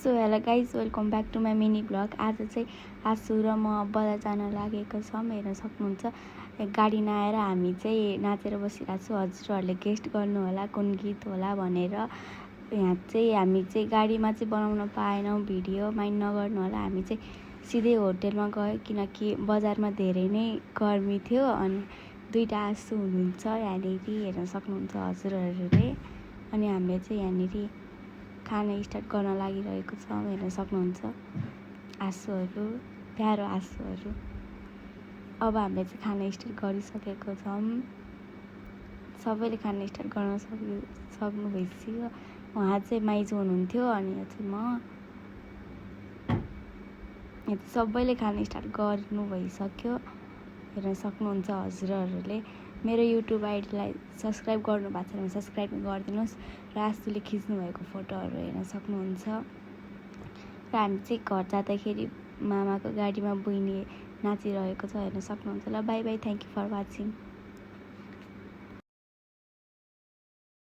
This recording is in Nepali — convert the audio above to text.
So hello guys, welcome back to my mini vlog. आज चाहिँ आसु र म बजार जान लागेको छौँ। हेर्न सक्नुहुन्छ गाडी नआएर हामी चाहिँ नाचेर बसिरहेको छु। हजुरहरूले गेस्ट गर्नु होला कुन गीत होला भनेर। यहाँ चाहिँ हामी चाहिँ गाडीमा चाहिँ बनाउन पाएनौँ, भिडियो माइन्ड नगर्नु होला। हामी चाहिँ सिधै होटेलमा गयो किनकि बजारमा धेरै नै गर्मी थियो। अनि दुईवटा आसु हुनुहुन्छ यहाँनिर, हेर्न सक्नुहुन्छ हजुरहरूले। अनि हामीले चाहिँ यहाँनिर खाना स्टार्ट गर्न लागिरहेको छौँ। हेर्न सक्नुहुन्छ आसुहरू, प्यारो आसुहरू। अब हामीले चाहिँ खाना स्टार्ट गरिसकेको छौँ। सबैले खाना स्टार्ट गर्न सक्नु भइसक्यो। उहाँ चाहिँ माइजू हुनुहुन्थ्यो अनि यो चाहिँ म। सबैले खाना स्टार्ट गर्नु भइसक्यो। हेर्न सक्नुहुन्छ हजुरहरूले। मेरो युट्युब आइडीलाई सब्सक्राइब गर्नु भएको छ भने सब्सक्राइब गरिदिनुहोस् र आसुले खिच्नु भएको फोटोहरू हेर्न सक्नुहुन्छ। र हामी चाहिँ घर जाँदाखेरि मामाको गाडीमा बहिनी नाचिरहेको छ, हेर्न सक्नुहुन्छ। ल bye bye, thank you for watching.